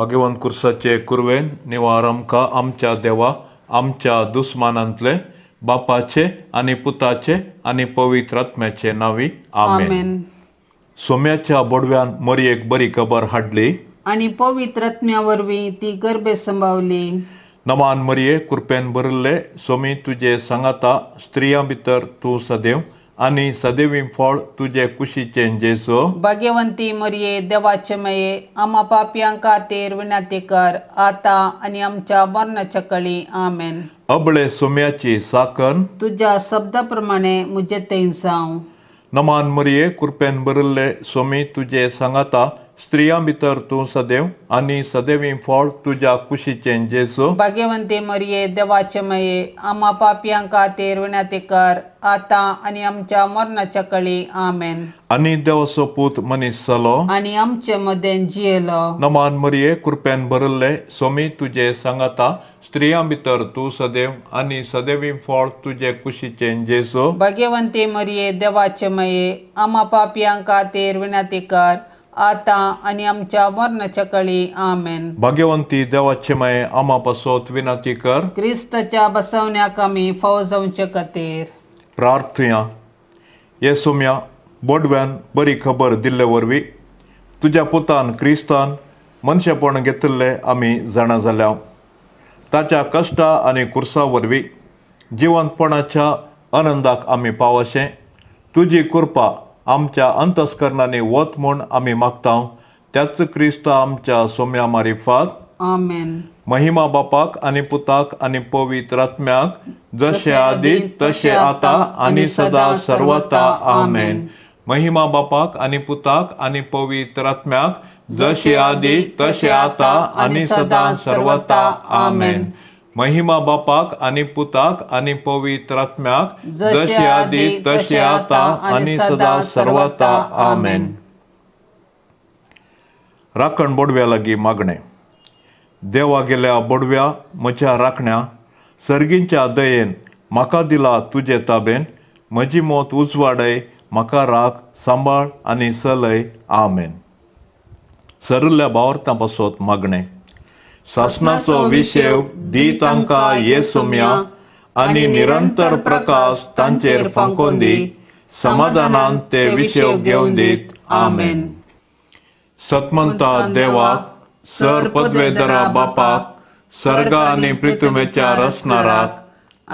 भाग्यवंत कुर्साचे कुरवेन निवार आमकां आमच्या देवा आमच्या दुस्मानांतले बापाचे आनी पुताचे आनी पवित्र आत्म्याचे नांवी आमेन. सोम्याच्या बोडव्यान मरयेक बरी खबर हाडली आनी पवित्र आत्म्या वरवीं ती गर्भे संभावली. नमान मरये कृपेन भरिल्ले सोमी तुजे सांगाता स्त्रियां भितर तूं सदैव आनी सदैवी फळ तुजे कुशीचें जेजू. भाग्यवंती मरये देवाचे मये आमा पापयां खातीर विनंती कर आतां आनी आमच्या मरणाच्या कळी. आमेन. अबळे सोम्याची साकन तुज्या शब्दा प्रमाणे म्हजे थंय जावं. नमान मरये कृपेन भरिल्ले सोमी तुजे सांगाता स्त्रियां भितर तूं सदैव आनी सदैवी फळ तुज्या कुशीचें जेजू. भाग्यवंती मरये देवाचे मये आमा पापयां खातीर विनंती कर आतां आनी आमच्या मरणाच्या कळी. आमेन. आनी देवाचो पूत मनीस जालो आनी आमचे मदें जियेलो. नमान मरये कृपेन भरिल्ले सोमी तुजे सांगाता स्त्रियां भितर तूं सदैव आनी सदैवी फळ तुजे कुशीचें जेजू. भाग्यवंती मरये देवाचे मये आमा पापयां खातीर विनंती कर आतां आनी आमच्या मरणाच्या कळी. आमेन. भाग्यवंती देवाचे माये आमा पासत विनंती कर क्रिस्ताच्या बसवण्याक आमी फावो जावचे खातीर. प्रार्थया. हे सोम्या बोडव्यान बरी खबर दिल्ले वरवीं तुज्या पुतान क्रिस्तान मनशेपण घेतिल्ले आमी जाणा जाल्या. ताच्या कश्टा आनी कुर्सा वरवीं जिवंतपणाच्या आनंदाक आमी पावशें तुजी कृपा आमच्या अंतस्करणांनी वत म्हूण आमी मागता. त्याच क्रिस्ता आमच्या सोम्या मारिफात. आमेन. महिमा बापाक आनी पुताक आनी पवित्र आत्म्याक जशे आदी तशे आतां आनी सदा सर्वता. आमेन. महिमा बापाक आनी पुताक आनी पवित्र आत्म्याक जशे आदी तशे आतां आनी सदा सर्वता. आमेन. महिमा बापाक आनी पुताक आनी पवित्र आत्म्याक जशे आदी तशे आतां आनी सदा सर्वता. आमेन. राखण बोडव्या लागीं मागणें. देवा गेल्या बोडव्या म्हज्या राखण्या सर्गींच्या दयेन म्हाका दिला तुजे ताबेन म्हजी मत उजवाडय म्हाका राख सांबाळ आनी चलय. आमेन. सरिल्ल्या भावार्थां पासत मागणें. सासणाचो विशेव दी तांकां ये सोम्या आनी निरंतर प्रकाश तांचेर फांकोवन दी समाधानान ते विशेव घेवन दीत. आमेन. सतमंता देवाक सर पदवेधरा बापाक सर्गा आनी पृथ्वीच्या रचणाराक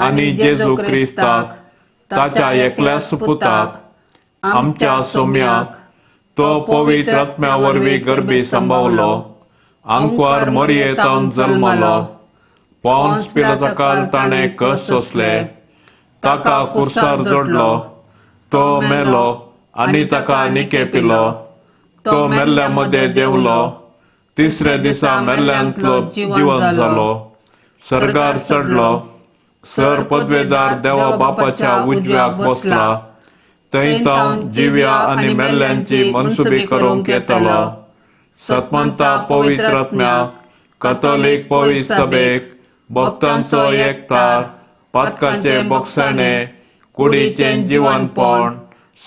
आनी जेजू क्रिस्ताक ताच्या एकल्याच पुताक आमच्या सोम्याक तो पवित्र आत्म्या वरवीं गर्भी संभावलो आंकवार मरयेतावन जल्मलो पॉन्स पिलाताकाल ताणें कस सोंसले ताका कुर्सार जोडलो तो मेलो आनी ताका निके पिलो तो मेल्ल्या मदें देंवलो तिसऱ्या दिसा मेल्ल्यांतलो जिवन जालो सर्गार चडलो सर पदवेदार देवा बापाच्या उजव्याक बसला थंय तावन जिव्या आनी मेल्ल्यांची मनसुबी करूंक येतलो. सतमंता पवित्र आत्म्याक कथोलीक पवित्र सभेक भक्तांचो एकतार पातकाचे बक्षाणे कुडीचें जिवनपण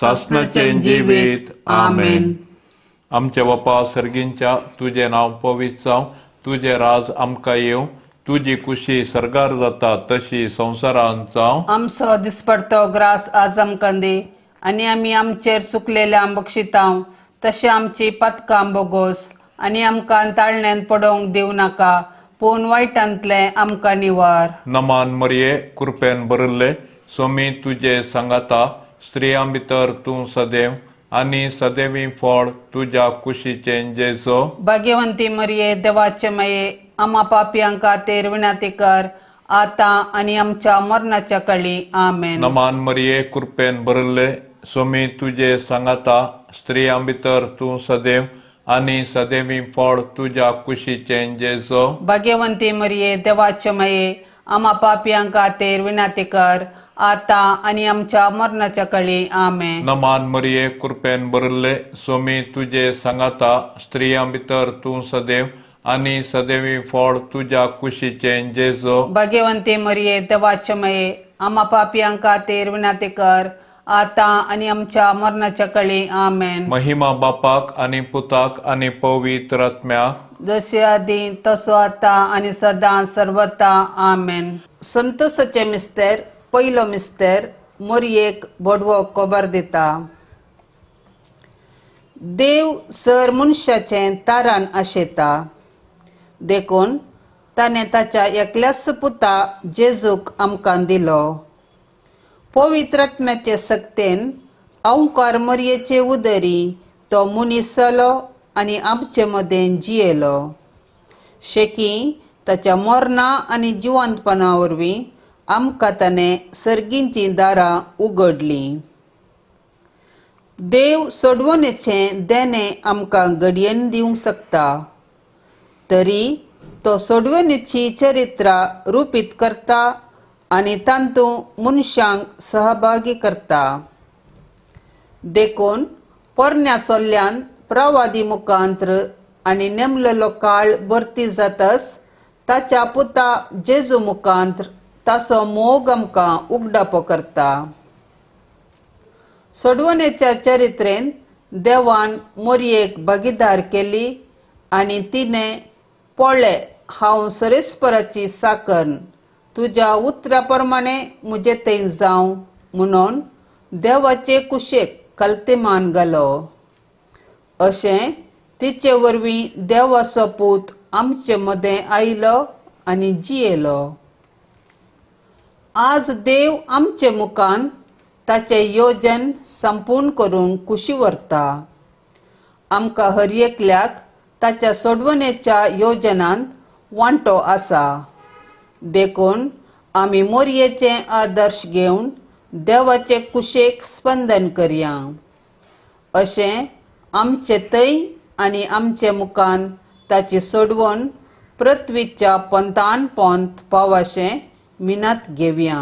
सासणाचें जिवीत. आमेन. आमच्या बापा सर्गींच्या तुजें नांव पवित्र जावं तुजें राज आमकां येवं तुजी कुशी सर्गार जाता तशी संवसारांत जावं. आमचो दिसपडतो ग्रास आज आमकां दी आनी आमी आमचेर सुकलेल्या बक्षितांव तशें आमची पातकां बोगोस आनी आमकां ताळण्यान पडोवंक दिवं नाका पूण वायटांतलें आमकां निवार. नमान मरये कृपेन भरिल्ले सोमी तुजे सांगाता स्त्रियां भितर तूं सदैव आनी सदैवी फळ तुज्या कुशीचें जेजू. भाग्यवंती मरये देवाचे मये आमा पापयां खातीर विनंती कर आतां आनी आमच्या मरणाच्या कळी. आमेन. नमान मरये कृपेन भरिल्ले सोमी तुजे सांगाता स्त्रियां भितर तूं सदैव आनी सदैवी फळ तुज्या कुशीचें जेजू. भाग्यवंती मरये देवाचे मये आमा पापयां खातीर विनंती कर आतां आनी आमच्या मरणाच्या कळी. आमेन. नमान मरये कृपेन भरिल्ले सोमी तुजे सांगाता स्त्रियां भितर तूं सदैव आनी सदैवी फळ तुज्या कुशीचें जेजू. भाग्यवंती मरये देवाचे मये आमा पापयां खातीर विनंती कर आतां आनी आमच्या मरणाच्या कळी. आमेन. महिमा बापाक आनी पुताक आनी पवित्र आत्म्याक जशे आदी तसो आतां आनी सदां सर्वता. आमेन. संतोषाचे मिस्तेर पयलो मिस्तेर मोरयेक बोडवो खबर दिता. देव सर मनशाचें तारान आशेता, देखून ताणें ताच्या एकल्याच पुता जेजूक आमकां दिलो. पवित्र आत्म्याचे सक्तेन अंकार मोरयेचे उदरी तो मनीस जालो आनी आमचे मदें जियेलो. शेकी ताच्या मरणा आनी जिवंतपणा वरवीं आमकां ताणें सर्गींचीं दारां उगडलीं. देव सोडवणेचें देणें आमकां घडयेन दिवंक शकता, तरी तो सोडवणेची चरित्रां रुपीत करता आनी तातूंत मनशांक सहभागी करता. देखून पोरण्या चोल्ल्यान प्रवादी मुखांत्र आनी नेमलेलो काळ भरती जातस ताच्या पुता जेजू मुखांत्र ताचो मोग आमकां उगडापो करता. सोडवणेच्या चरित्रेन देवान मोरयेक भागीदार केली आनी तिणें पळय हांव सरेस्पराची साकर्न तुज्या उतरा प्रमाणे म्हजे थंय जावं म्हणून देवाचे कुशेक कल्तेमान घालो. अशें तिचे वरवीं देवाचो पूत आमचे मदें आयलो आनी जियेलो. आज देव आमचे मुखान ताचें योजन संपूर्ण करूंक कुशी व्हरता. आमकां हर एकल्याक ताच्या सोडवणेच्या योजनांत वांटो आसा. देखून आमी मोरयेचें आदर्श घेवन देवाचे कुशेक स्पंदन करया. अशें आमचे थंय आनी आमचे मुखान ताची सोडवण पृथ्वीच्या पंथान पंथ पावाशें मिनात घेवया.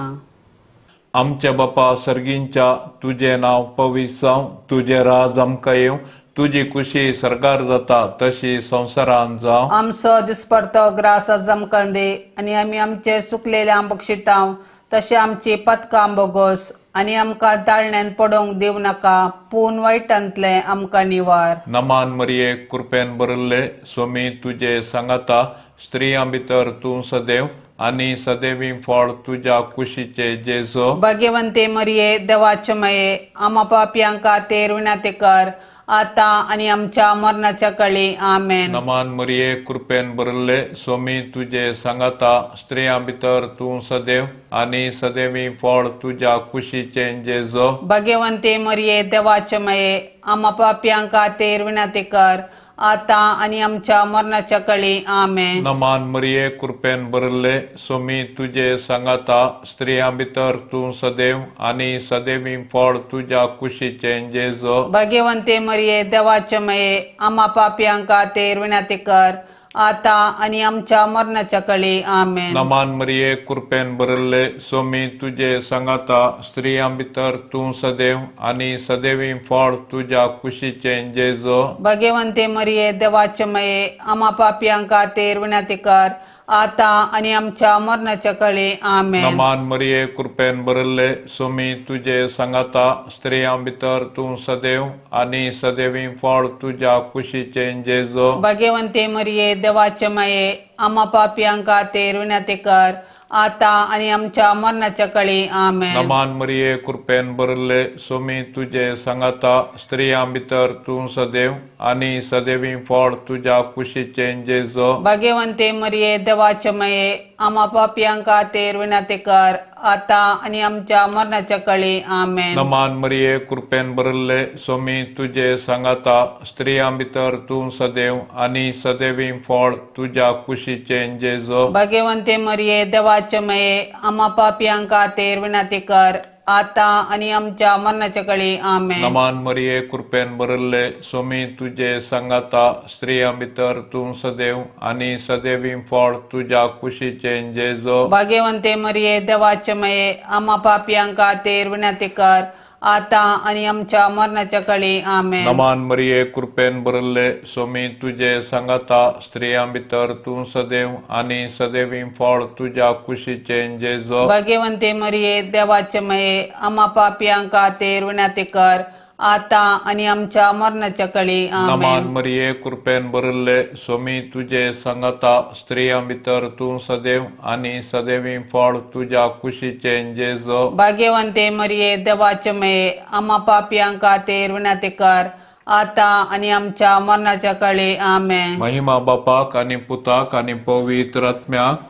आमच्या बापा सर्गींच्या, तुजें नांव पवित्र जावं, तुजें राज आमकां येवं, तुजी कुशी सरकार जाता तशी संवसारान जावं. आमचो दिसपडतो ग्रास आज आमकां दी आनी आमी आमचे सुकलेल्या बक्षितांव तशें आमची पथकां बोगोस आनी आमकां ताळण्यान पडोवंक दिवं नाका, पूण वायटांतलें आमकां निवार. नमान मरिये, कृपेन भरिल्ले, स्वामी तुजे सांगाता, स्त्रियां भितर तूं सदैव आनी सदैवी फळ तुज्या कुशीचे जेजो. भाग्यवंते मरिये, देवाचे मये, आमा पापयांक खातीर विनंती कर आतां आनी आमच्या मरणाच्या कळी. आमेन. नमान मरिये, कृपेन भरिल्ले, स्वामी तुजे सांगाता, स्त्रियां भितर तूं सदैव आनी सदैवी फळ तुज्या कुशीचे जेजो. भाग्यवंते मरिये, देवाचे मये, आमा पापयांक खातीर विनंती कर आतां आनी आमच्या मरणाच्या कळी. आमेन. नमान मरिये, कृपेन भरिल्ले, स्वामी तुजे सांगाता, स्त्रियां भितर तूं सदैव आनी सदैवी फळ तुज्या कुशीचे जेजो. भाग्यवंते मरिये, देवाचे मये, आमा पापयांक खातीर विनंती कर आतां आनी आमच्या मरणाच्या कळी. आमेन. नमान मरिये, कृपेन भरिल्ले, स्वामी तुजे सांगाता, स्त्रियां भितर तूं सदैव आनी सदैवी फळ तुज्या कुशीचे जेजो. भाग्यवंते मरिये, देवाचे मये, आमा पापयांक खातीर विनंती कर आतां आनी आमच्या मरणाच्या कळी. आमेन. नमान मरिये, कृपेन भरिल्ले, स्वामी तुजे सांगाता, स्त्रियां भितर तूं सदैव आनी सदैवी फळ तुज्या कुशीचे जेजो. भाग्यवंते मरिये, देवाचे मये, आमा पापयांक खातीर विनंती कर आतां आनी आमच्या मरणाच्या कळी. आमेन. नमान मरिये, कृपेन भरिल्ले, स्वामी तुजे सांगाता, स्त्रियां भितर तूं सदैव आनी सदैवी फळ तुज्या कुशीचे जेजो. भाग्यवंते मरिये, देवाचे मये, आमा पापयांक खातीर विनंती कर आतां आनी आमच्या मरणाच्या कळी. आमेन. नमान मरिये, कृपेन भरिल्ले, स्वामी तुजे सांगाता, स्त्रियां भितर तूं सदैव आनी सदैवी फळ तुज्या कुशीचे जेजो. भाग्यवंते मरिये, देवाचे मये, आमा पापयांक खातीर विनंती कर आतां आनी आमच्या मरणाच्या कळी. आमेन. नमान मरिये, कृपेन भरिल्ले, स्वामी तुजे सांगाता, स्त्रियां भितर तूं सदैव आनी सदैवी फळ तुज्या कुशीचे जेजो. भाग्यवंते मरिये, देवाचे मये, आमा पापयांक खातीर विनंती कर आतां आनी आमच्या मरणाच्या कळी. आमेन. नमान मरिये, कृपेन भरिल्ले, स्वामी तुजे सांगाता, स्त्रियां भितर तूं सदैव आनी सदैवी फळ तुज्या कुशीचे जेजो. भाग्यवंते मरिये, देवाचे मये, आमा पापयांक खातीर विनंती कर आतां आनी आमच्या मरणाच्या कळी. नमान मरिये, कृपेन भरिल्ले, स्वामी तुजे सांगाता, स्त्रियां भितर तूं सदैव आनी सदैवी फळ तुज्या कुशीचें जेजू. भाग्यवंते मरिये, देवाचे माये, आम्हा पापयां खातीर विनंती कर, आतां आनी आमच्या मरणाच्या कळी. आमेन. महिमा बापाक आनी पुताक आनी पवित्र आत्म्याक,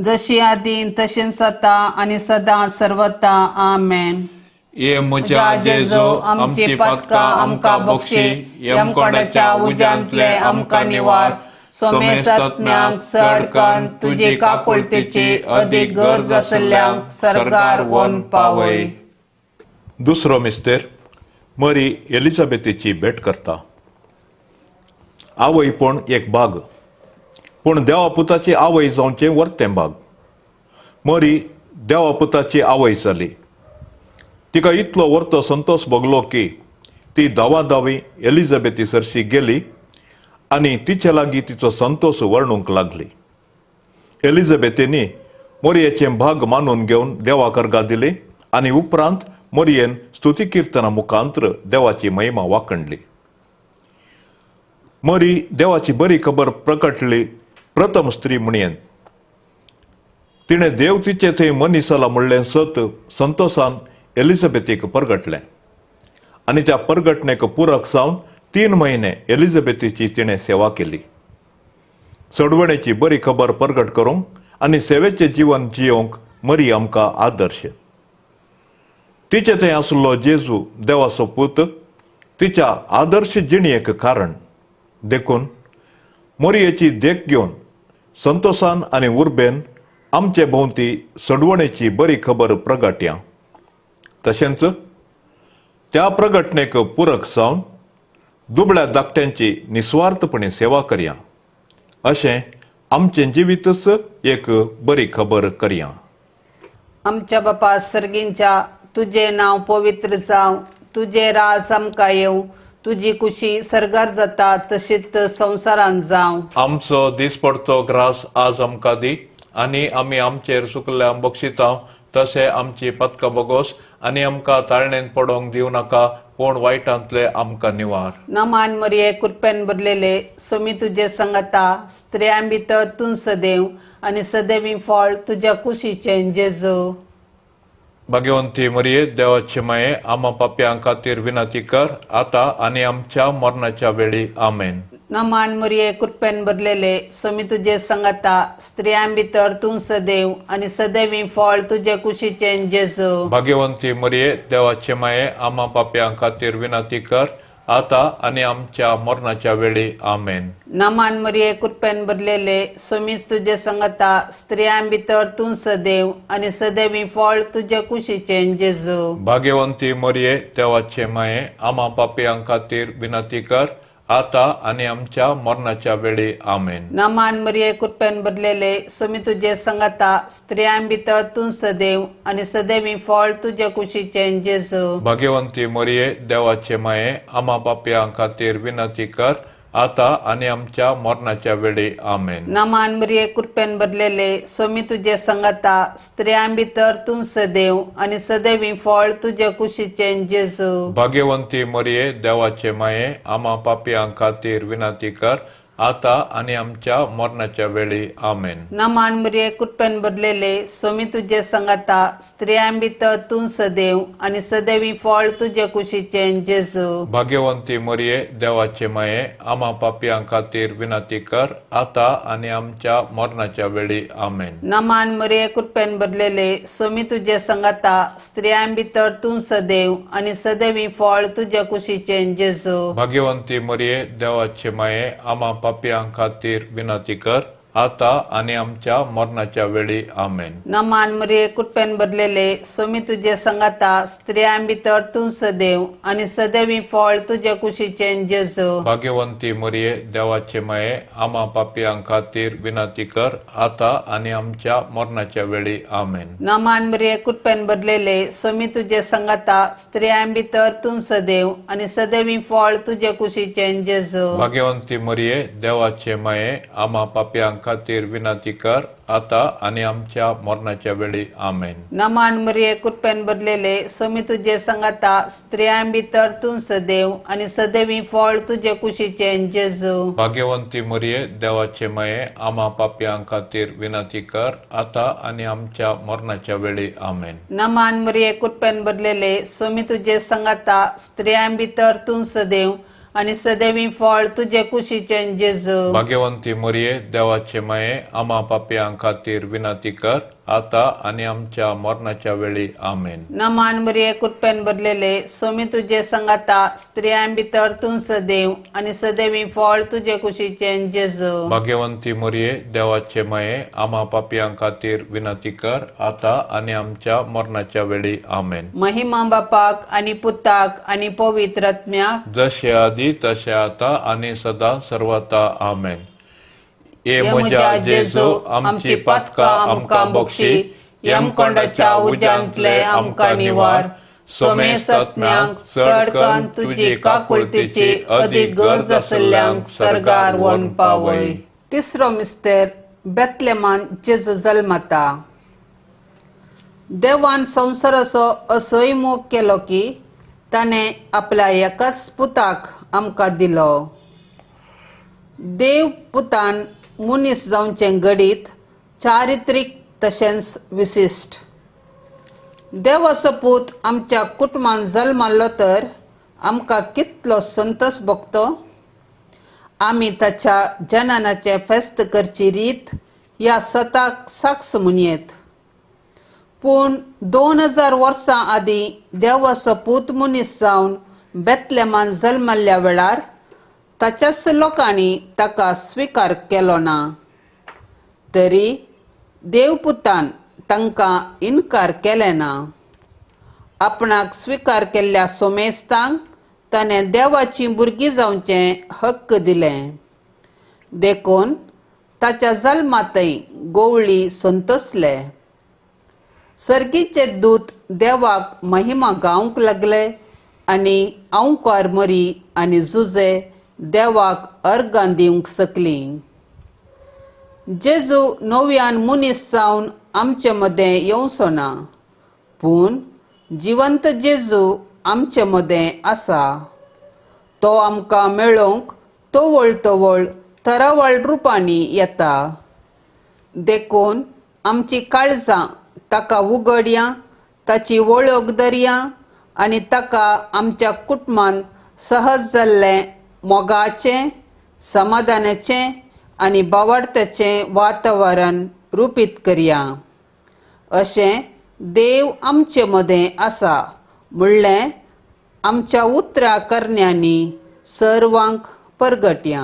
जशी आदीं तशीच आतां आनी सदां सर्वता. आमेन. ये म्हज्या जेजू, आमची पातकां आमकां बक्षी, यमकोडाच्या उज्यांतले आमकां निवार, सोमेसात्म्यांक चड करून तुजी काकुळतेची अदीक गरज आसल्ल्यांक सर्गार व्हरून पावय. दुसरो मिस्तेर मरी एलिझाबेथीची भेट करता. आवयपण एक भाग, पूण देवा पुताची आवय जावचें वर्तें भाग. मरी देवा पुताची आवय जाली. तिका इतलो वर्तो संतोष भोगलो की ती धांवाधांवी एलिझाबेथी सरशी गेली आनी तिचे लागीं तिचो संतोष वर्णूंक लागली. एलिझाबेथीनी मोरयेचें भाग मानून घेवन देवाक अर्गां दिली आनी उपरांत मोरयेन स्तुती किर्तना मुखांत्र देवाची महिमा वाखणली. मरी देवाची बरी खबर प्रकटली प्रथम स्त्री म्हणयेन. तिणें देव तिचे थंय मनीस जाला म्हणलें सत संतोषान एलिझाबेथीक परगटलें आनी त्या परगटणेक पुरक जावन 3 म्हयने एलिझाबेथीची तिणें सेवा केली. सोडवणेची बरी खबर परगट करूंक आनी सेवेचें जिवन जियोवंक मरी आमकां आदर्श. तिचे थंय आसलो जेजू देवाचो पूत तिच्या आदर्श जिणेक कारण. देखून मोरयेची देख घेवन संतोषान आनी उर्बेन आमचे भोंवती सोडवणेची बरी खबर प्रगटया. तशेंच त्या प्रगटणेक पुरक जावन दुबळ्या धाकट्यांची निस्वार्थपणे सेवा करया. अशें आमचें जिवीतच एक बरी खबर करया. आमच्या बापा सर्गींच्या, तुजें नांव पवित्र जावं, तुजें राज आमकां येवं, तुजी कुशी सर्गार जाता तशीच संवसारांत जावं. आमचो दिसपडतो ग्रास आज आमकां दी आनी आमी आमचेर चुकल्ल्या बक्षिता तशें आमची पतकां बोगोस आनी आमकां ताळणेन पडोवंक दिवं नाका, पूण वायटांतले आमकां निवार. नमान मरिये, कृपेन भरलेले, स्वामी तुजे संगता, स्त्रियां भितर तूं सदैव आनी सदैवी फळ तुज्या कुशीचें जेजू. भाग्यवंती मरिये, देवाचे माये, आम्हा पापयां खातीर विनंती कर, आतां आनी आमच्या मरणाच्या वेळी. आमेन. नमान मरिये, कृपेन भरलेले, स्वामी तुजे संगता, स्त्रियां भितर तूं सदैव आनी सदैवी फळ तुजे कुशीचें जेजू. भाग्यवंती मरिये, देवाचे माये, आम्हा पापयां खातीर विनंती कर, आतां आनी आमच्या मरणाच्या वेळी. आमेन. नमान मरिये, कृपेन भरलेले, स्वामीच तुजे संगता, स्त्रियां भितर तूं सदैव आनी सदैवी फळ तुजे कुशीचें जेजू. भाग्यवंती मरिये, देवाचे माये, आम्हा पापयां खातीर विनंती कर, आतां आनी आमच्या मरणाच्या वेळी. आमेन. नमान मरिये, कृपेन भरलेले, स्वामी तुजे संगता, स्त्रियां भितर तूं सदैव आनी सदैवी फळ तुजे कुशीचें जेजू. भाग्यवंती मरिये, देवाचे माये, आम्हा पापयां खातीर विनंती कर, आतां आनी आमच्या मरणाच्या वेळी. आमेन. नमान मरिये, कृपेन भरलेले, स्वामी तुजे संगता, स्त्रियां भितर तूं सदैव आनी सदैवी फळ तुजे कुशीचें जेजू. भाग्यवंती मरिये, देवाचे माये, आम्हा पापयां खातीर विनंती कर, आतां आनी आमच्या मरणाच्या वेळी. आमेन. नमान मरिये, कृपेन भरलेले, स्वामी तुजे संगता, स्त्रियां भितर तूं सदैव आनी सदैवी फळ तुजे कुशीचें जेजू. भाग्यवंती मरिये, देवाचे माये, आम्हा पापयां खातीर विनंती कर, आतां आनी आमच्या मरणाच्या वेळी. आमेन. नमान मरिये, कृपेन भरलेले, स्वामी तुजे संगता, स्त्रियां भितर तूं सदैव आनी सदैवी फळ तुजे कुशीचें जेजू. भाग्यवंती मरिये, देवाचे माये, आम्हा पापयां खातीर विनंती कर, आतां आनी आमच्या मरणाच्या वेळी. आमेन. नमान मरिये, कृपेन भरलेले, स्वामी तुजे संगता, स्त्रियां भितर तूं सदैव आनी सदैवी फळ तुजे कुशीचें जेजू. भाग्यवंती मरिये, देवाचे माये, आम्हा पापयां खातीर विनंती कर, आतां आनी आमच्या मरणाच्या वेळी. आमेन. नमान मरिये, कृपेन भरलेले, स्वामी तुजे संगता, स्त्रियां भितर तूं सदैव आनी सदैवी फळ तुजे कुशीचें जेजू. भाग्यवंती मरिये, देवाचे माये, आम्हा पापयां खातीर विनंती कर, आता आनी आमच्या मरणाच्या वेळी. आमेन. नमान मरिये, कृपेन भरलेले, स्वामी तुजे संगाता, स्त्रियां भितर तूं सदैव आनी सदैवी फळ तुजे कुशीचें जेजू. भाग्यवंती मरिये, देवाचे माये, आमा पापयां खातीर विनंती कर, आता आनी आमच्या मरणाच्या वेळी. आमेन. नमान मरिये, कृपेन भरलेले, स्वामी तुजे संगाता, स्त्रियां भितर तूं सदैव आनी सदैवी फळ तुजे कुशीचें जेजू. भाग्यवंती मरिये, देवाचे माये, आमा पापयां खातीर विनंती कर, आता आनी आमच्या मरणाच्या वेळी. आमेन. नमान मरिये, कृपेन भरलेले, स्वामी तुजे संगाता, स्त्रियां भितर तूं सदैव आनी सदैवी फळ तुजे कुशीचें जेजू. भाग्यवंती मरिये, देवाचे माये, आमा पापयां खातीर विनंती कर, आता आनी आमच्या मरणाच्या वेळी. आमेन. महिमा बापाक आनी पुताक आनी पवित्र आत्म्याक, जशे आदी तशे आता आनी सदां सर्वता. आमेन. हे म्हज्या जेजू, आमची पातकां आमकां बक्षी, यमकोंडाच्या उज्यांतले आमकां निवार, सोमेस्तज्ञांक चड करून तुजी काकुळतीची अदीक गरज आशिल्ल्यांक सर्गार व्हरून पावय. तिसरो मिस्तेर, बेतलेमान जेजू जल्मता. देवान संवसाराचो असोय मोग केलो की ताणें आपल्या एकाच पुताक आमकां दिलो. देव पुतान मनीस जावचें घडीत चारित्रीक तशेंच विशिश्ट. देवाचो पूत आमच्या कुटुंबान जल्माल्लो तर आमकां कितलो संतोष भोगतो. आमी ताच्या जननाचें फेस्त करची रीत ह्या सताक साक्ष म्हणयेत. पूण 2000 वर्सां आदीं देवाचो पूत मनीस जावन बेतलेमान जल्मल्ल्या वेळार ताच्याच लोकांनी ताका स्विकार केलो ना. तरी देवपुतान तांकां इनकार केलें ना. आपणाक स्विकार केल्ल्या सोमेस्तांक ताणें देवाचीं भुरगीं जावचें हक्क दिलें. देखून ताच्या जल्मांतय गोवळी संतोसले. सर्गीचे दूत देवाक महिमा गावंक लागले आनी अंवकार मरी आनी जुजे देवाक अर्गां दिवंक शकलीं. जेजू नव्यान मनीस जावन आमचे मदें येवचो ना, पूण जिवंत जेजू आमचे मदें आसा. तो आमकां मेळोवंक तवळ तवळ तरावळ रुपांनी येता. देखून आमची काळजां ताका उगडया, ताची वळख धरया आनी ताका आमच्या कुटुंबान सहज जाल्लें मोगाचें, समाधानाचें आनी बावडत्याचें वातावरण रुपीत करया. अशें देव आमचे मदें आसा म्हणलें आमच्या उतरां करण्यांनी सर्वांक परगटया.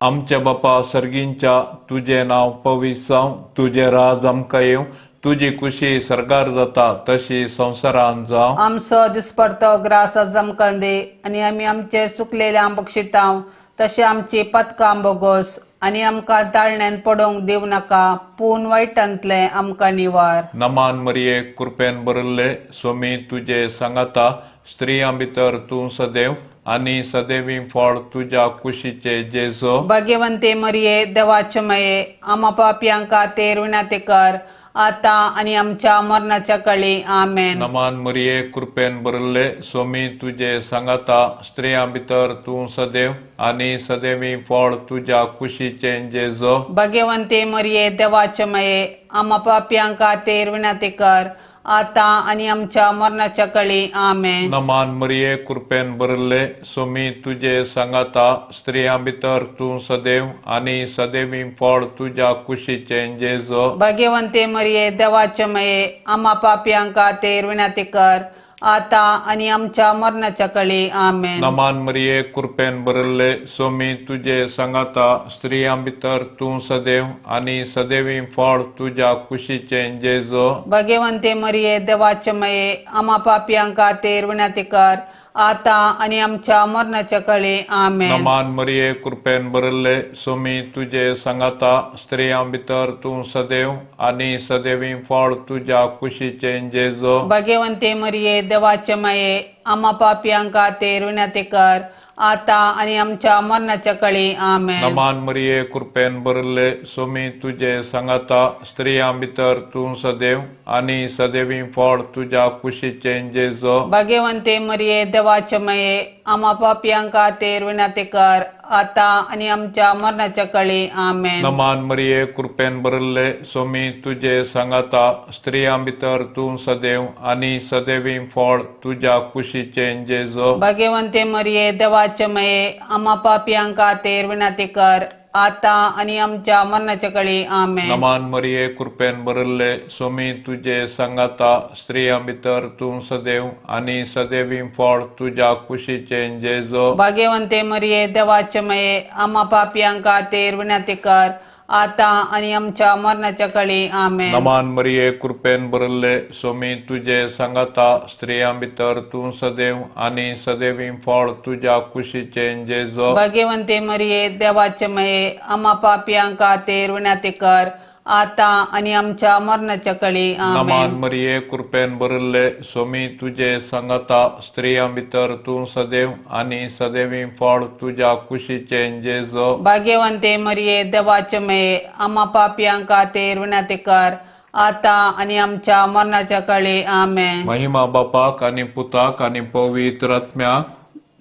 आमच्या बापा सर्गींच्या, तुजें नांव पवित्र जावं, तुजें राज आमकां येवं, तुजी खुशी सर्गार जाता तशी संवसारान जावं. आमचो दिसपडतो ग्रास आज आमकां दी आनी आमी आमचे सुकलेल्या बक्षितांव तशें आमची पदकां बोगोस आनी आमकां ताळण्यान पडोवंक दिवं नाका, पूण वायटांतलें आमकां निवार. नमान मरिये, कृपेन भरिल्ले, स्वामी तुजे सांगाता, स्त्रियां भितर तूं सदैव आनी सदैवी फळ तुज्या कुशीचे जेजू. भाग्यवंते मरिये, देवाचे माये, आमा पापयांक खातीर विनंती कर, आता आनी आमच्या मरणाच्या कळी. आमेन. नमान मरिये, कृपेन भरिल्ले, स्वामी तुजे सांगाता, स्त्रियां भितर तूं सदैव आनी सदैवी फळ तुज्या कुशीचे जेजू. भाग्यवंते मरिये, देवाचे माये, आमा पापयांक खातीर विनंती कर, आता आनी आमच्या मरणाच्या कळी. आमेन. नमान मरिये, कृपेन भरिल्ले, स्वामी तुजे सांगाता, स्त्रियां भितर तूं सदैव आनी सदैवी फळ तुज्या कुशीचे जेजू. भाग्यवंते मरिये, देवाचे माये, आमा पापयांक खातीर विनंती कर, आता आनी आमच्या मरणाच्या कळी. आमेन. नमान मरिये, कृपेन भरिल्ले, स्वामी तुजे सांगाता, स्त्रियां भितर तूं सदैव आनी सदैवी फळ तुज्या कुशीचे जेजू. भाग्यवंते मरिये, देवाचे माये, आमा पापयांक खातीर विनंती कर, आता आनी आमच्या मरणाच्या कळी. आमेन. नमान मरिये, कृपेन भरिल्ले, स्वामी तुजे सांगाता, स्त्रियां भितर तूं सदैव आनी सदैवी फळ तुज्या कुशीचे जेजू. भाग्यवंते मरिये, देवाचे माये, आमा पापयांक खातीर विनंती कर, आता आनी आमच्या मरणाच्या कळी. आमेन. नमान मरिये, कृपेन भरिल्ले, सोमी तुजे सांगाता, स्त्रियां भितर तूं सदैव आनी सदैवी फळ तुज्या कुशीचें जेजो. भाग्यवंते मरिये, देवाचे माये, आमा पापयां खातीर विनंती कर, आता आनी आमच्या मरणाच्या कळी. आमेन. नमान मरिये, कृपेन भरिल्ले, सोमी तुजे सांगाता, स्त्रियां भितर तूं सदैव आनी सदैवी फळ तुज्या कुशीचें जेजो. भाग्यवंते मरिये, देवाचे माये, आमा पापयां खातीर विनंती कर, आता आनी आमच्या मरणाच्या कळी. आमेन. नमान मरिये, कृपेन भरिल्ले, सोमी तुजे सांगाता, स्त्रियां भितर तूं सदैव आनी सदैवी फळ तुज्या कुशीचें जेजो. भाग्यवंते मरिये, देवाचे माये, आमा पापयां खातीर विनंती कर, आता आनी आमच्या मरणाच्या कळी. आमेन. नमान मरिये, कृपेन भरिल्ले, सोमी तुजे सांगाता, स्त्रियां भितर तूं सदैव आनी सदैवी फळ तुज्या कुशीचें जेजो. भाग्यवंते मरिये, देवाचे माये, आमा पापयां खातीर विनंती कर, आता आनी आमच्या मरणाच्या कळी. आमेन. नमान मरिये, कृपेन भरिल्ले, सोमी तुजे सांगाता, स्त्रियां भितर तूं सदैव आनी सदैवी फळ तुज्या कुशीचें जेजो. भाग्यवंते मरिये, देवाचे माये, आमा पापयां खातीर विनंती कर, आता आनी आमच्या मरणाच्या कळी. आमेन. महिमा बापाक आनी पुताक आनी पवित्र आत्म्याक,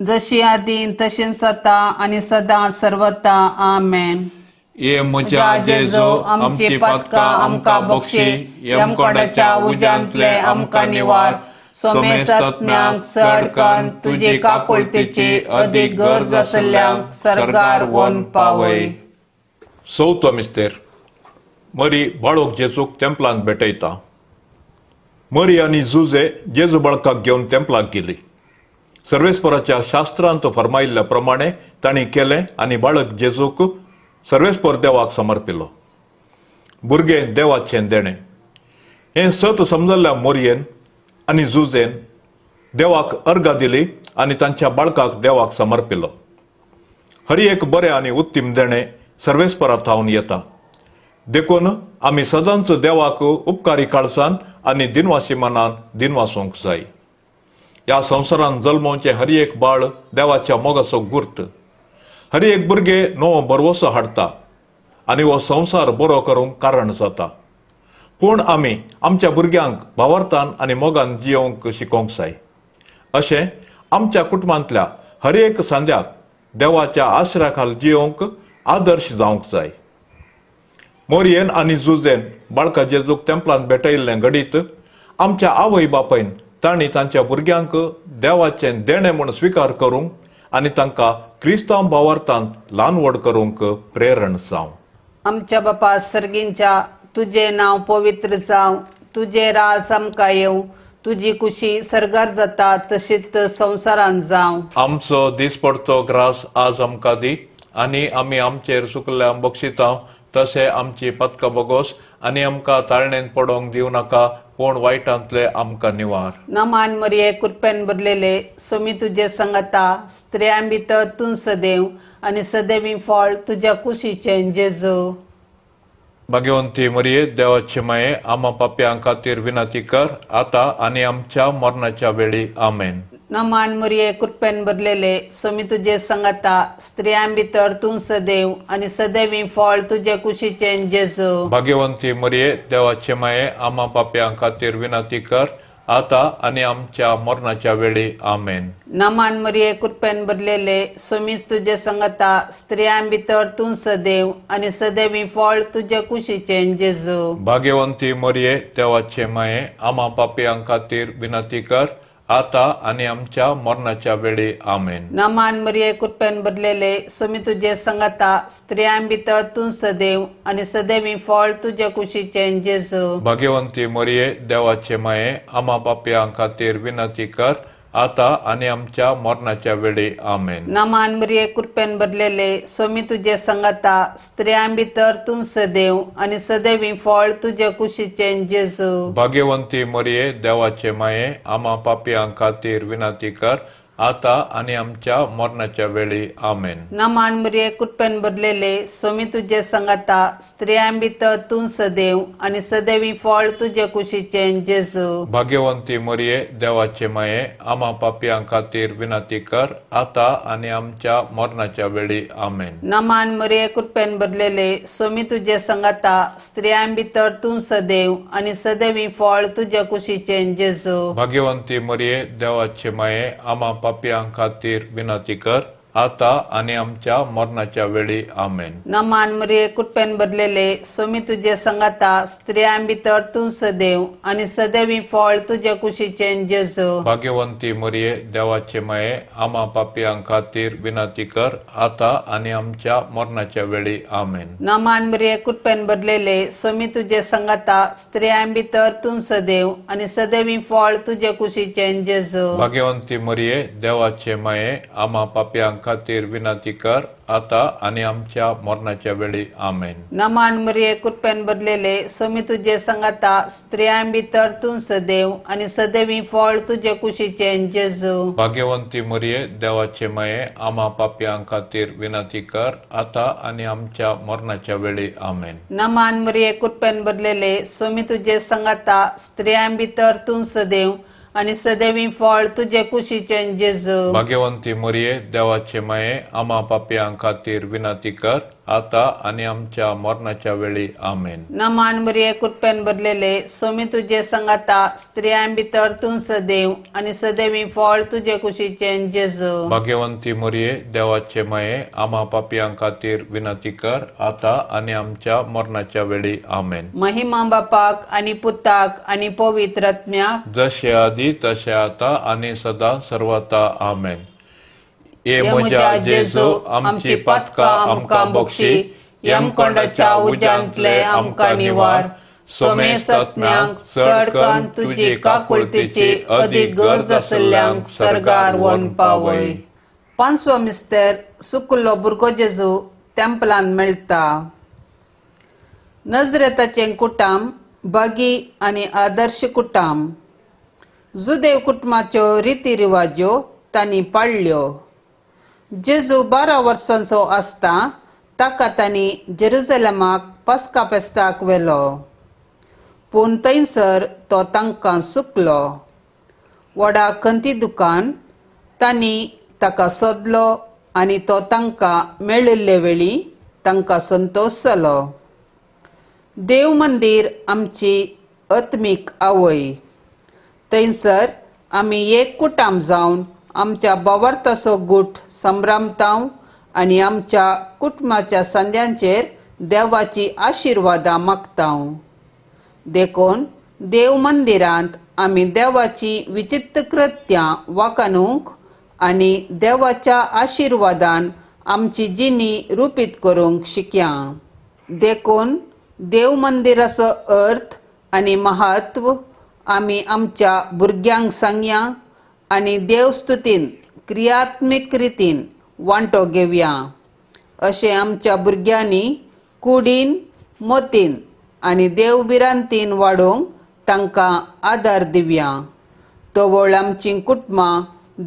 जशी आदीं तशीच आतां आनी सदां सर्वता. आमेन. ये म्हज्या जेजो, आमची पातकां आमकां बक्षी, यमकोंडाच्या उज्यांतले आमकां निवार, सोमेसात्म्यांक चड कन्न तुजी काकुळतेची अदीक गरज आसल्ल्यांक सर्गार व्हरून पावय. चवथो मिस्तेर. मरी बाळोक जेजूक तेंपलांत भेटयता. मरी आनी जुजे जेजू बाळकाक घेवन तेंपलाक गेली. सर्वेस्पराच्या शास्त्रांत फर्मायिल्ल्या प्रमाणे तांणी केलें आनी बाळक जेजूक सर्वेस्पर देवाक समर्पिलो. भुरगें देवाचें देणें हें सत समजल्ल्या मोरयेन आनी जुजेन देवाक अर्घा दिली आनी तांच्या बाळकाक देवाक समर्पिलो. हर एक बरें आनी उत्तीम देणें सर्वेस्परा थावन येता. देखून आमी सदांच देवाक उपकारी काळसान आनी दिनवासी मनान दिनवासूंक जाय. ह्या संवसारान जल्मोवचें हर एक बाळ देवाच्या मोगाचो गुर्त. हर एक भुरगें नवो भरवसो हाडटा आनी हो संवसार बरो करूंक कारण जाता. पूण आमी आमच्या भुरग्यांक भावार्थान आनी मोगान जियोवंक शिकोवंक जाय. अशें आमच्या कुटुंबांतल्या हर एक सांद्याक देवाच्या आश्रया खाल जियोवंक आदर्श जावंक जाय. मोरयेन आनी जुजेन बाळका जेजूक तेंपलांत भेटयिल्लें घडीत आमच्या आवय बापायन तांणी तांच्या भुरग्यांक देवाचें देणें म्हूण स्विकार करूंक आनी तांकां क्रिस्तांव भावार्थान ल्हान व्हड करूंक प्रेरण जावं. आमच्या बापा सर्गींच्या, तुजें नांव पवित्र जावं, तुजें राज आमकां येवं, तुजी कुशी सर्गार जाता तशीच संवसारांत जावं. आमचो दिसपडतो ग्रास आज आमकां दी आनी आमी आमचेर चुकल्ल्या बक्षितांव तशें आमची पतकां बोगोस आनी आमकां ताळणेन पडोवंक दिवं नाका, पूण वायटांतले आमकां निवार. नमान मरिये, कृपेन भरलेले, सोमी तुजे संगता, स्त्रियां भितर तूं सदैव आनी सदैवी फळ तुज्या कुशीचें जेजू. भाग्यवंती मरिये, देवाचे माये, आमा पापयां खातीर विनंती कर, आतां आनी आमच्या मरणाच्या वेळी. आमेन. नमान मरिये, कृपेन भरलेले, सोमी तुजे संगता, स्त्रियां भितर तूं सदैव आनी सदैवी फळ तुजे कुशीचें जेजू. भाग्यवंती मरिये, देवाचे माये, आमा पापयां खातीर विनंती कर, आतां आनी आमच्या मरणाच्या वेळी. आमेन. नमान मरिये, कृपेन भरलेले, सोमीच तुजे संगता, स्त्रियां भितर तूं सदैव आनी सदैवी फळ तुजे कुशीचें जेजू. भाग्यवंती मरिये, देवाचे माये, आमा पापयां खातीर विनंती कर, आतां आनी आमच्या मरणाच्या वेळी. आमेन. नमान मरिये, कृपेन भरलेले, सोमी तुजे संगता, स्त्रियां भितर तूं सदैव आनी सदैवी फळ तुजे कुशीचें जेजू. भाग्यवंती मरिये, देवाचे माये, आमा पापयां खातीर विनंती कर, आतां आनी आमच्या मरणाच्या वेळी. आमेन. नमान मरिये, कृपेन भरलेले, सोमी तुजे संगता, स्त्रियां भितर तूं सदैव आनी सदैवी फळ तुजे कुशीचें जेजू. भाग्यवंती मरिये, देवाचे माये, आमा पापयां खातीर विनंती कर, आता आनी आमच्या मरणाच्या वेळी. आमेन. नमान मरिये कृपेन भरलेले स्वामी तुजे संगाता, स्त्रियां भितर तूं सदैव आनी सदैवी फळ तुजे कुशीचें जेजू. भाग्यवंती मरिये देवाचे माये, आमा पापयां खातीर विनंती कर आता आनी आमच्या मरणाच्या वेळी. आमेन. नमान मरिये कृपेन भरलेले स्वामी तुजे संगाता, स्त्रियां भितर तूं सदैव आनी सदैवी फळ तुजे कुशीचें जेजू. भाग्यवंती मरिये देवाचे माये, आमा पापयां खातीर विनंती कर आता आनी आमच्या मरणाच्या वेळी. आमेन. नमान मरिये कृपेन भरलेले स्वामी तुजे संगाता, स्त्रियां भितर तूं सदैव आनी सदैवी फळ तुजे कुशीचें जेजू. भाग्यवंती मरिये देवाचे माये, आमा पापयां खातीर विनंती कर आता आनी आमच्या मरणाच्या वेळी. आमेन. नमान मरिये कृपेन भरलेले स्वामी तुजे संगाता, स्त्रियां भितर तूं सदैव आनी सदैवी फळ तुजे कुशीचें जेजू. भाग्यवंती मरिये देवाचे माये, आमा पापयां खातीर विनंती कर आता आनी आमच्या मरणाच्या वेळी. आमेन. नमान मरिये कृपेन भरलेले स्वामी तुजे संगाता, स्त्रियां भितर तूं सदैव आनी सदैवी फळ तुजे कुशीचें जेजू. भाग्यवंती मरिये देवाचे माये, आमा पापयां खातीर विनंती कर आता आनी आमच्या मरणाच्या वेळी. आमेन. नमान मरिये कृपेन भरलेले स्वामी तुजे संगाता, स्त्रियां भितर तूं सदैव आनी सदैवी फळ तुजे कुशीचें जेजू. भाग्यवंती मरिये देवाचे माये, आमा पापयां खातीर विनंती कर आता आनी आमच्या मरणाच्या वेळी. आमेन. नमान मरिये कृपेन भरलेले स्वामी तुजे संगाता, स्त्रियां भितर तूं सदैव आनी सदैवी फळ तुजे कुशीचें जेजू. भाग्यवंती मरिये देवाचे माये, आमा पापयां खातीर विनंती कर आता आनी आमच्या मरणाच्या वेळी. आमेन. महिमा बापाक आनी पुताक आनी पवित्र आत्म्याक, जशे आदी तशे आता आनी सदा सर्वता. आमेन. हे म्हज्या जेजू, आमची पातकां आमकां बक्षी, यमकोंडाच्या उज्यांतले आमकां निवार, सोमेस्तज्ञांक चड करून तुजी काकुळतीची अदीक गरज आशिल्ल्यांक सर्गार व्हरून पावय. पांचवो मिस्तेर सुकुल्लो भुरगो जेजू टेम्पलान मेळटा. नजरेताचें कुटाम बागी आनी आदर्श कुटाम. जुदेव कुटुंबाच्यो रिती रिवाज्यो तांणी पाळ्ळ्यो. जेजू 12 वर्सांचो आसता ताका तांणी जेरुजलेमाक पास्का फेस्ताक व्हेलो, पूण थंयसर तो तांकां सुकलो. व्हडा खंती दुकान तांणी ताका सोदलो आनी तो तांकां मेळिल्ले वेळी तांकां संतोश जालो. देव मंदीर आमची आत्मीक आवय. थंयसर आमी एक कुटाम जावन आमच्या बावर्थाचो गूट संभ्रमताव आनी आमच्या कुटुंबाच्या संद्यांचेर देवाची आशिर्वादां मागताव. देखून देव मंदिरांत आमी देवाची विचित्र कृत्यां वाकाणूंक आनी देवाच्या आशिर्वादान आमची जिणी रुपीत करूंक शिकया. देखून देव मंदिराचो अर्थ आनी महत्व आमी आमच्या भुरग्यांक सांगया आनी देवस्तुतीन क्रियात्मीक रितीन वांटो घेवया. अशें आमच्या भुरग्यांनी कुडीन मतीन आनी देवभिरांतीन वाडोवंक तांकां आदार दिवया. तवळ आमचीं कुटुंबां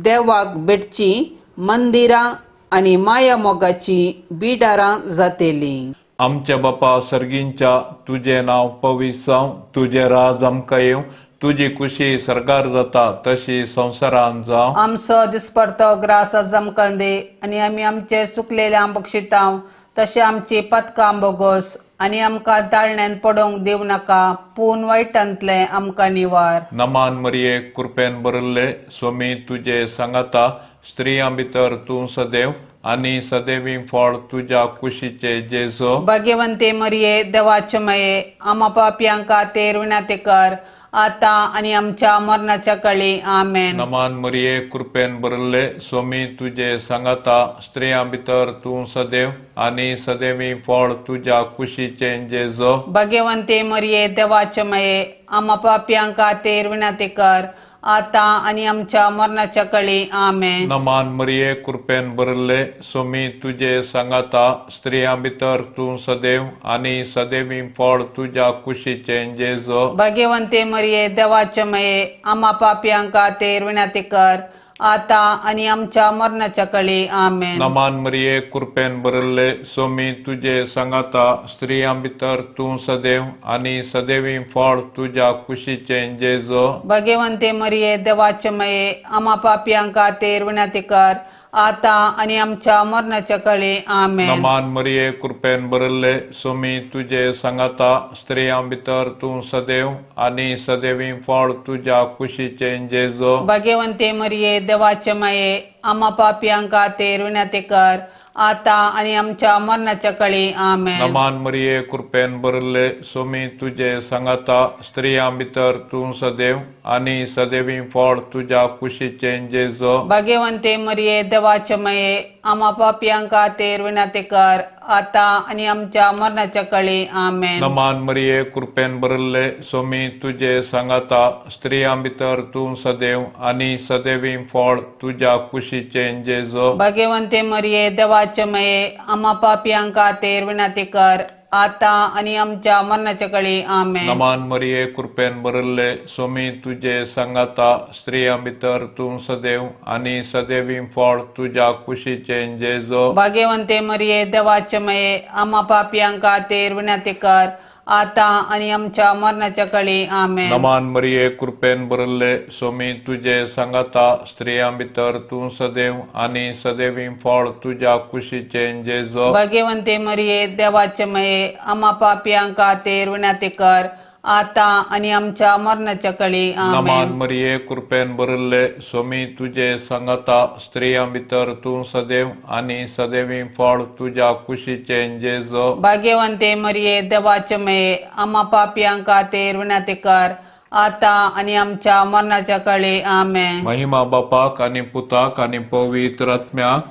देवाक भेटचीं मंदिरां आनी माया मोगाचीं बिडारां जातेलीं. आमच्या बापा सर्गींच्या, तुजें नांव पवित्र जावं, तुजें राज आमकां येवं, तुजी खुशी सर्गार जाता तशी संवसारान जावं. आमचो दिसपडतो ग्रास आज आमकां दी आनी आमी आमचे सुकलेल्या बक्षितांव तशें आमची पातकां बोगोस आनी आमकां ताळण्यान पडोवंक दिवं नाका, पूण वायटांतलें आमकां निवार. नमान मरिये कृपेन भरिल्ले स्वामी तुजे सांगाता, स्त्रियां भितर तूं सदैव आनी सदैवी फळ तुज्या कुशीचे जेजू. भाग्यवंती मरिये देवाचे माये, आमा पापयांक खातीर विनंती कर आता आनी आमच्या मरणाच्या काळी. आमेन. नमान मरिये कृपेन भरिल्ले स्वामी तुजे सांगाता, स्त्रियां भितर तूं सदैव आनी सदैवी फळ तुज्या कुशीचे जेजू. भाग्यवंती मरिये देवाचे माये, आमा पापयांक खातीर विनंती कर आता आनी आमच्या मरणाच्या काळी. आमेन. नमान मरिये कृपेन भरिल्ले स्वामी तुजे सांगाता, स्त्रियां भितर तूं सदैव आनी सदैवी फळ तुज्या कुशीचे जेजू. भाग्यवंती मरिये देवाचे माये, आमा पापयांक खातीर विनंती कर आता आनी आमच्या मरणाच्या कळी. आमेन. नमान मरिये, कृपेन भरिल्ले, सोमी तुजे सांगाता, स्त्रियां भितर तूं सदैव आनी सदैवी फळ तुज्या कुशीचें जेजो. भगवंते मरिये, देवाचे मये, आमा पापयां खातीर विनंती कर, आता आनी आमच्या मरणाच्या कळी. आमेन. नमान मरिये, कृपेन भरिल्ले, सोमी तुजे सांगाता, स्त्रियां भितर तूं सदैव आनी सदैवी फळ तुज्या कुशीचें जेजो. भगवंते मरिये, देवाचे मये, आमा पापयां खातीर विनंती कर, आता आनी आमच्या मरणाच्या कळी. आमेन. नमान मरिये, कृपेन भरिल्ले, सोमी तुजे सांगाता, स्त्रियां भितर तूं सदैव आनी सदैवी फळ तुज्या कुशीचें जेजो. भगवंते मरिये, देवाचे मये, आमा पापयां खातीर विनंती कर, आता आनी आमच्या मरणाच्या कळी. आमेन. नमान मरिये, कृपेन भरिल्ले, सोमी तुजे सांगाता, स्त्रियां भितर तूं सदैव आनी सदैवी फळ तुज्या कुशीचें जेजो. भगवंते मरिये, देवाचे मये, आमा पापयां खातीर विनंती कर, आता आनी आमच्या मरणाच्या कळी. आमेन. नमान मरिये, कृपेन भरिल्ले, सोमी तुजे सांगाता, स्त्रियां भितर तूं सदैव आनी सदैवी फळ तुज्या कुशीचें जेजो. भगवंते मरिये, देवाचे मये, आमा पापयां खातीर विनंती कर, आता आनी आमच्या मरणाच्या कळी. आमेन. नमान मरिये, कृपेन भरिल्ले, सोमी तुजे सांगाता, स्त्रियां भितर तूं सदैव आनी सदैवी फळ तुज्या कुशीचें जेजो. भगवंते मरिये, देवाचे मये, आमा पापयां खातीर विनंती कर, आता आनी आमच्या मरणाच्या कळी. आमेन. नमान मरिये, कृपेन भरिल्ले, सोमी तुजे सांगाता, स्त्रियां भितर तूं सदैव आनी सदैवी फळ तुज्या कुशीचें जेजो. भाग्यवंते मरिये, देवाचे मये, आमा पापयां खातीर विनंती कर, आता आनी आमच्या मरणाच्या कळी. आमेन. महिमा बापाक आनी पुताक आनी पवित्र आत्म्याक,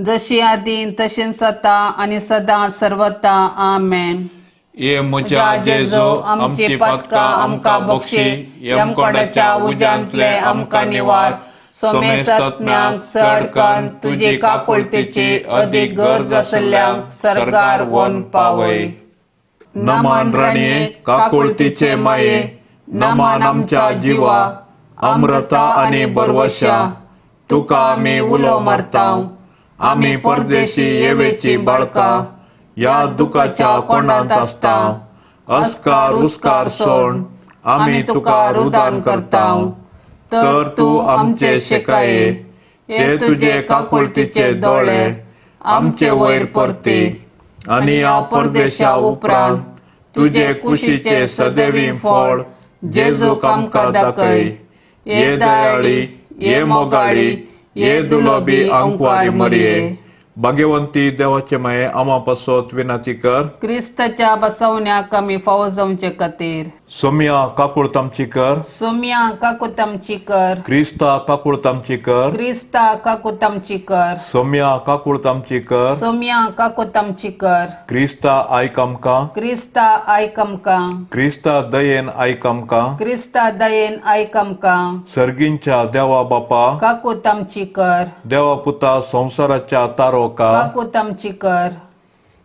जशी आदीं तशीच आतां आनी सदां सर्वता. आमेन. ये म्हज्या जेजो, आमची पातकां आमकां बक्षी, यमकोडाच्या उज्यांतले आमकां निवार, सोमेसात्म्यांक चड कन्न तुजी काकुळतेची अदीक गरज आसल्ल्यांक सर्गार व्हरून पावय. नमान राणये, काकुळतेचे माये, नमान आमच्या जिवा, अमृता आनी बरवशा, तुका आमी उलो मारता, आमी परदेशी येवेची बाळकां, ह्या दुखाच्या कोणांत आसता, अस्कार उस्कार सोड आमी तुका रुदान करता, तर तूं आमचे शेकाये, हे तुजे काकुळतीचे दोळे आमचे वयर परती, आनी ह्या परदेशा उपरांत तुजे कुशीचे सदैवी फळ जेजूक आमकां दाखय. हे दयाळी, हे मोगाळी, हे दुलोबी अंकवारी मरिये, भाग्यवंती देवाचे माये, आमा पासत विनंती कर, क्रिस्ताच्या बसवण्याक आमी फावो जावचे खातीर. सोम्या काकुळत आमची कर, सोम्या काकुळत आमची कर, क्रिस्ता काकुळत आमची कर, क्रिस्ता काकुळत आमची कर, सोम्या काकुळत आमची कर, सोम्या काकुळत आमची कर, क्रिस्ता आयक आमकां, क्रिस्ता आयक आमकां, क्रिस्ता दयेन आयक आमकां, क्रिस्ता दयेन आयक आमकां, सर्गींच्या देवा बापा काकुळत आमची कर, देवा पुता संवसाराच्या तारोका काकुळत आमची कर,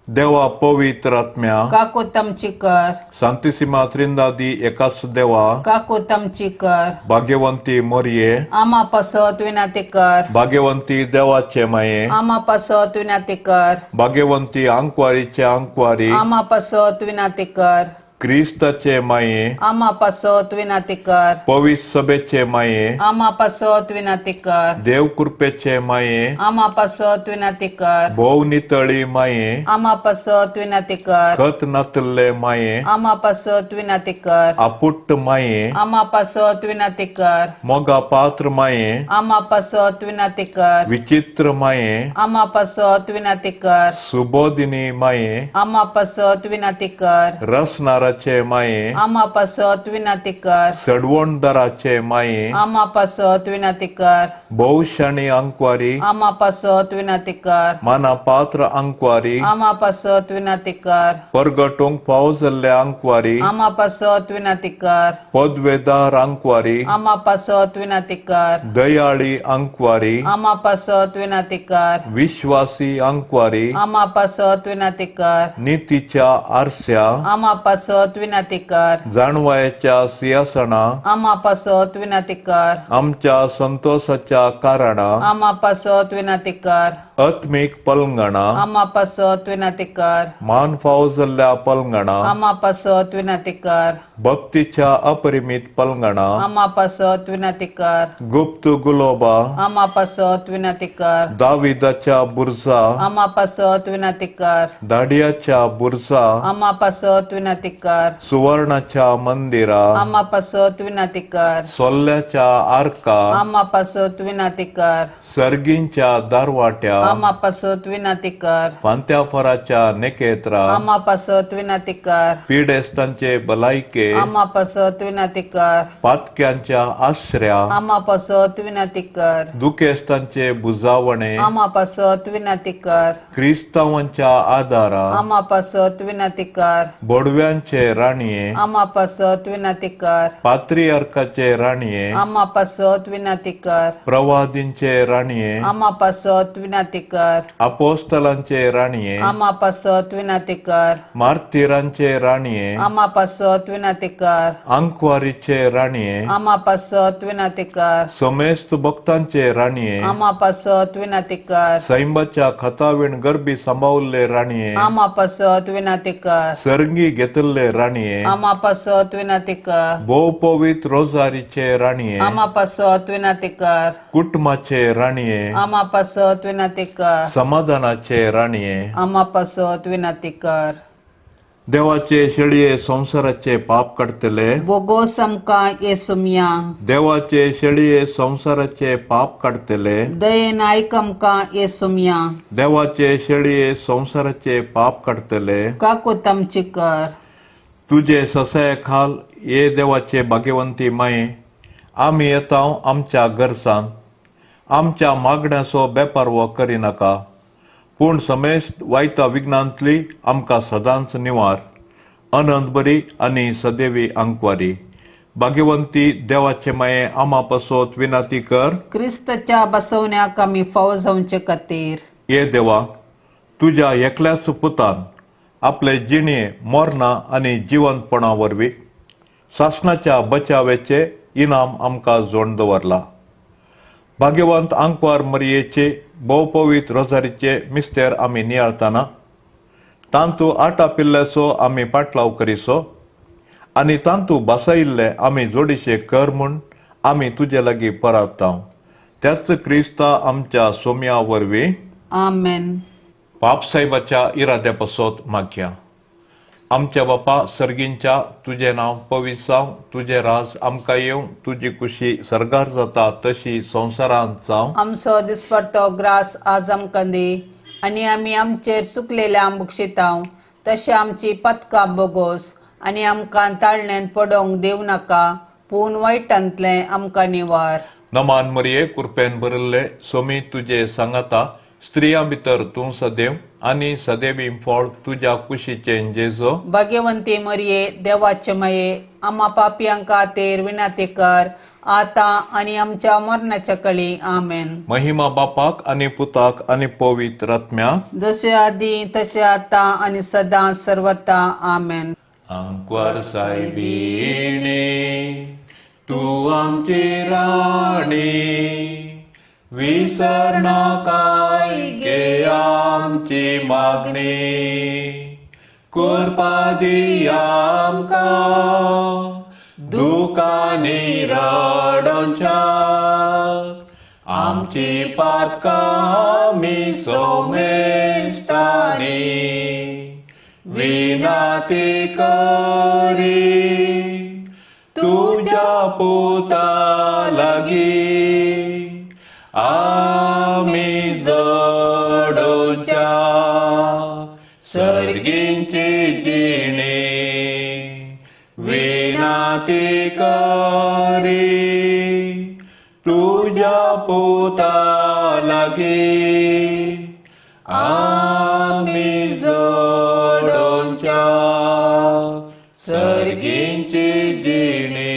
देवा पवित्र आत्म्या काकुळत आमची कर, सांतिसिमा त्रिंदादी एकाच देवा काकुळत आमची कर, भाग्यवंती मरिये, आमा पासत विनंती कर, भाग्यवंती देवाचे माये, आमा पासत विनंती कर, भाग्यवंती आंकवारीचे आंकवारी, आमा पासत विनंती कर, क्रिस्ताचे माये, आमा पासत विनंती कर, पवित्र सभेचे माये, आमा पासत विनंती कर, देव कृपेचे माये, आमा पासत विनंती कर, भोव नितळी माये, आमा पासत विनंती कर, खत नातल्ले माये, आमा पासत विनंती कर, आपुट्ट माये, आमा पासत विनंती कर, मोगा पात्र माये, आमा पासत विनंती कर, विचित्र माये, आमा पासत विनंती कर, सुबोधिनी माये, आमा पासत विनंती कर, रसनाराचे माये, आमा पासत विनंती कर, सडवणदाराचे माये, आमा पासत विनंती कर, भोवशाणी अंकवारी, आमा पासत विनंती कर, माना पात्र अंकवारी, आमा पासत विनंती कर, परगटूंक फावो जाल्ले अंकवारी, आमा पासत विनंती कर, पदवेदार अंकवारी, आमा पासत विनंती कर, दयाळी अंकवारी, आमा पासत विनंती कर, विश्वासी अंकवारी, आमा पासत विनंती कर, नितीच्या आरस्या, आमा पासत पासत विनंती कर. जाणवायेच्या सिंहासना आमा पासत विनंती कर. आमच्या संतोषाच्या कारणा आमा पासत विनंती कर. आत्मीक पलंगणा आमा पासत विनंती कर. मान फाव जाल्ल्या पलंगणा आमा पासत विनंती कर. भक्तीच्या अपरिमित पलंगणा आमा पासत विनंती कर. गुप्त गुलोबा आमा पासत विनंती कर. दाविदाच्या बुरजा आमा पासत विनंती कर. दाडियाच्या बुरजा आमा पासत विनंती कर. सुवर्णाच्या मंदिरा आमा पासत विनंती कर. सोल्ल्याच्या आर्का आमा पासत विनंती कर. सर्गींच्या दारवाट्या आमा पासत विनंती कर. फांत्याफराच्या नेकेत्रा आमा पासत विनंती कर. पिडेस्तांचे भलायके आमा पासत विनंती कर. पातक्यांच्या आश्र्या आमा पासत विनंती कर. दुखेस्तांचे बुजावणे आमा पासत विनंती कर. क्रिस्तांवांच्या आदारा आमा पासत विनंती कर. बोडव्यांचे राणये आमा पासत विनंती कर. पात्रियार्काचे राणये आमा पासत विनंती कर. प्रवादींचे राणये आमा पासत विनंती कर. अपोस्तलांचे राणये आमा पासत विनंती कर. मार्तीरांचे राणये आमा पासत विनंती कर. आंकवारीचे राणये आमा पासत विनंती कर. समेस्त भक्तांचे राणये आमा पासत विनंती कर. सैंबाच्या खतावीण गर्भी सांबावल्ले राणये आमा पासत विनंती कर. सरंगी घेतल्ले राणये आमा पासत विनंती कर. भोव पवित्र रोजारीचे राणये आमा पासत विनंती कर. कुटुंबाचे राणये आमा पासत विनंती कर. समाधानाचे राणये आमा पासत विनंती कर. देवाचे शेळये संवसाराचे पाप काडटले बोगोस आमकां येसुमया. देवाचे शेळये संवसाराचे पाप काडटले दयेन आयक आमकां येसुमया. देवाचे शेळये संवसाराचे पाप काडटले काकूत आमची कर. तुजे ससाये खाल ये देवाचे भाग्यवंती माये आमी येता आमच्या गरजान आमच्या मागण्याचो बेपारवो करिनाका पूण समेस्त वायता विघ्नांतली आमकां सदांच निवार. अनंत बरी आनी सदैवी आंकवारी भाग्यवंती देवाचे माये आमा पासत विनंती कर. क्रिस्ताच्या बसवण्याक आमी फावो जावचे खातीर. ये देवा तुज्या एकल्याच पुतान आपले जिणे मरणां आनी जिवंतपणा वरवीं सासणाच्या बचावेचे इनाम आमकां जोड दवरला. भाग्यवंत आंकवार मरियेचे भोवपवित्र रोजारीचे मिस्तेर आमी नियाळतना तांतू आटा पिल्ल्याचो आमी पाटलाव करिसो आनी तांतू बसयिल्ले आमी जोडीशे कर म्हूण आमी तुजे लागीं परातांव त्याच क्रिस्ता आमच्या सोम्या वरवीं. आमेन. बापसाहेबाच्या इराद्या पासत मागया. आमच्या बापा सर्गींच्या तुजें नांव पवित्र जावं, तुजें राज आमकां येवं, तुजी कुशी सर्गार जाता तशी संवसारांत जावं. आमचो दिसपडतो ग्रास आज आमकां दी आनी आमी आमचेर सुकलेल्या बक्षितांव तशें आमची पदकां बोगोस आनी आमकां ताळण्यान पडोवंक दिवं नाका पूण वायटांतलें आमकां निवार. नमान मरिये कृपेन भरिल्ले सोमी तुजे सांगाता स्त्रियां भितर तूं सदैव आनी सदैवी फळ तुज्या कुशीचें जेजो. भाग्यवंती मरिये देवाचे माये आमा पापयां खातीर विनंती कर आतां आनी आमच्या मरणाच्या कळी. आमेन. महिमा बापाक आनी पुताक आनी पवित्र आत्म्याक जशे आदी तशे आतां आनी सदां सर्वता. आमेन. आंकवार सायबिणी तूं आमची राणी विसरनाकाय गे आमची मागणी कृपा दी आमकां दुकानी रडोवच्याक आमची पातकां आमी सोमेस्तानी विनंती करी तुज्या पुता लागीं आमी जोडोवच्या सर्गींची जिणे विनंती करी तुज्या पुता लागीं आमी जोडोवच्या सर्गींची जिणे.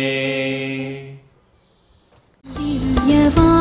दिव्यवा